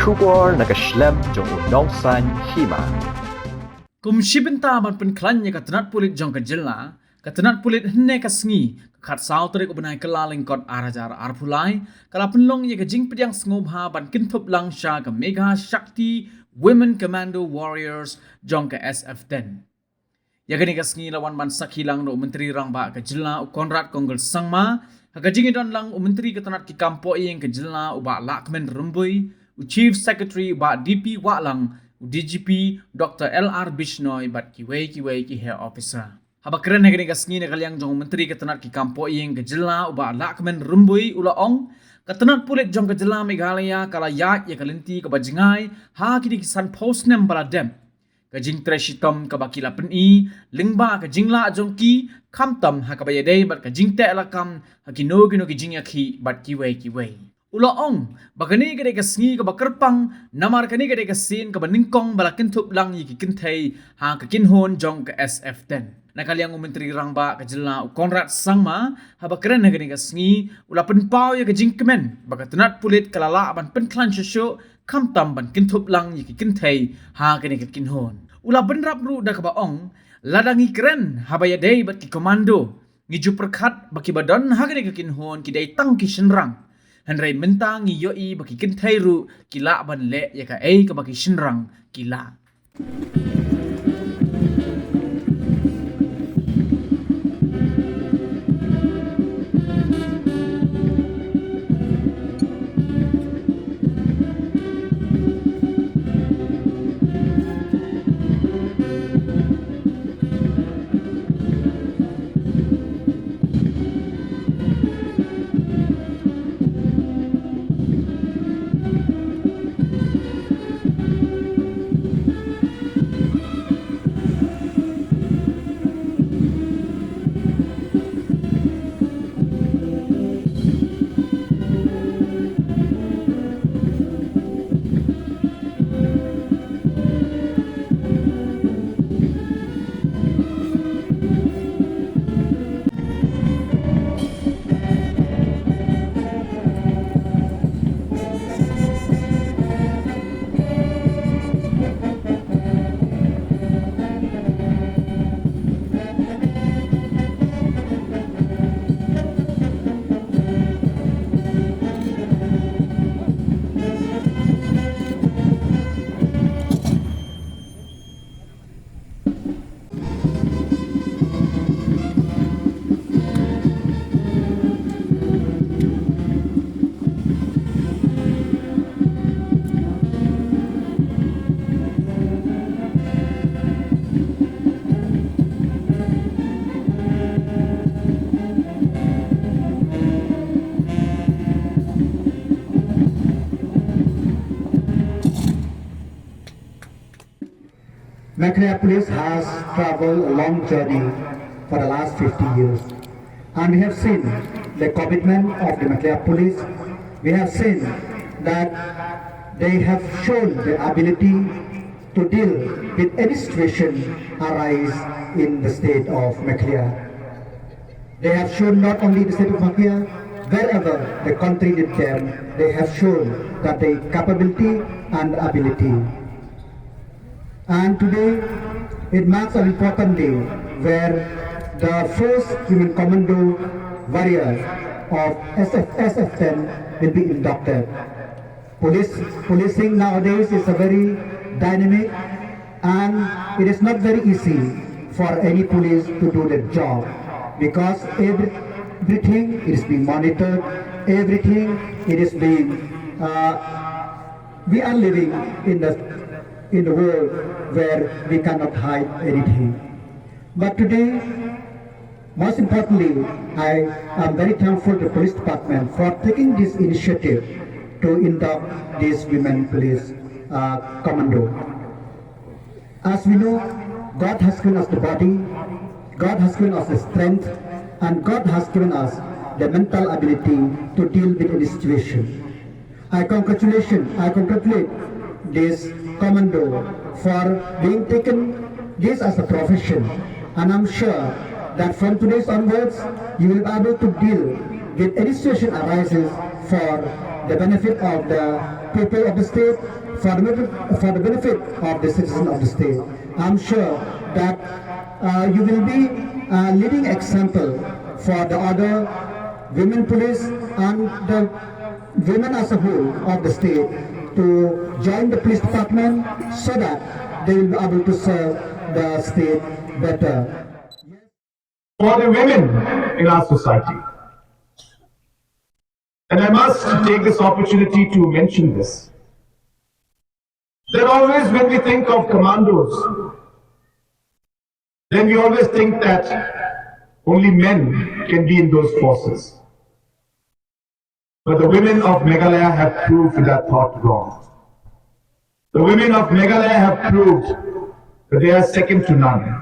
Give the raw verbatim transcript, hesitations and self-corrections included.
Khubor na ka shlem jong u nongsaiñ hima. Kum shi bynta ban pynkhlaiñ ïa ka tnat pulit jong ka jylla, ka tnat pulit hynne ka sngi, ka khatsaw tarik u bnai Kyllalyngkot ar hajar arphew lai, ka la pynlong ïa ka jingpdiang sngewbha ban kynthup lang sha ka Megha Shakti Women Commando Warriors jong ka S F ten. Ïa kane ka sngi la wan ban sakhi lang da u Myntri Rangbah ka jylla u Conrad Kongkal Sangma, ha ka jingïadon lang u Myntri ka tnat ki kam pohïing ka jylla u Bah Lahkmen Rymbui, u Chief Secretary u Bah D P Wahlang, u D G P Doctor L R Bishnoi bad kiwei kiwei ki heh officer. Haba kren ha kane ka sngi na ka liang jong u Myntri ka tnat ki kam pohïing ka jylla u Bah Lahkmen Rymbui u la ong, ka tnat pulit jong ka jylla Meghalaya ka la ïaid ïa ka lynti kaba jngai ha kine ki sanphew snem ba la dep. Ka jingtrei shitom kaba ki la pyni lyngba ka jinglah jong ki, khamtam ha kaba ïadei bad ka jingteh lakam ha kino kino ki jingïakhih bad kiwei kiwei. U la ong ba kane ka dei ka sngi kaba kyrpang, namar kane ka dei ka sien kaba nyngkong ba la kynthup lang ïa ki kynthei ha ka kynhun jong ka S F ten. Na ka liang u Myntri Rangbah ka jylla u Conrad Sangma, haba kren ha kane ka sngi, u la pynpaw ïa ka jingkmen ba ka tnat pulit ka la lah ban pynkhlaiñ shuh shuh, khamtam ban kynthup lang ïa ki kynthei ha kane ka kynhun. U la bynrap ruh da kaba ong, lada ngi kren haba ïadei bad ki komando, ngi ju pyrkhat ba kiba don ha kane ka kynhun ki dei tang ki shynrang. Hynrei mynta ngi ïohi ba ki kynthei ruh ki lah ban leh ïa kaei kaba ki shynrang ki lah. Meghalaya Police has traveled a long journey for the last fifty years. And we have seen the commitment of the Meghalaya Police. We have seen that they have shown the ability to deal with any situation arise in the state of Meghalaya. They have shown not only the state of Meghalaya, wherever the country needs them, they have shown that they capability and ability. And today, it marks an important day where the first women commando warrior of S F, S F ten will be inducted. Police, policing nowadays is a very dynamic and it is not very easy for any police to do their job because every, everything is being monitored, everything it is being, uh, we are living in the, in the world where we cannot hide anything. But today, most importantly, I am very thankful to the police department for taking this initiative to induct these women police, uh, commando. As we know, God has given us the body, God has given us the strength, and God has given us the mental ability to deal with any situation. I congratulation, I congratulate this commando for being taken this as a profession, and I'm sure that from today's onwards, you will be able to deal with any situation arises for the benefit of the people of the state, for the, for the benefit of the citizen of the state. I'm sure that uh, you will be a leading example for the other women police and the women as a whole of the state to join the police department so that they will be able to serve the state better. For the women in our society, and I must take this opportunity to mention this, that always when we think of commandos, then we always think that only men can be in those forces. But the women of Meghalaya have proved that thought wrong. The women of Meghalaya have proved that they are second to none.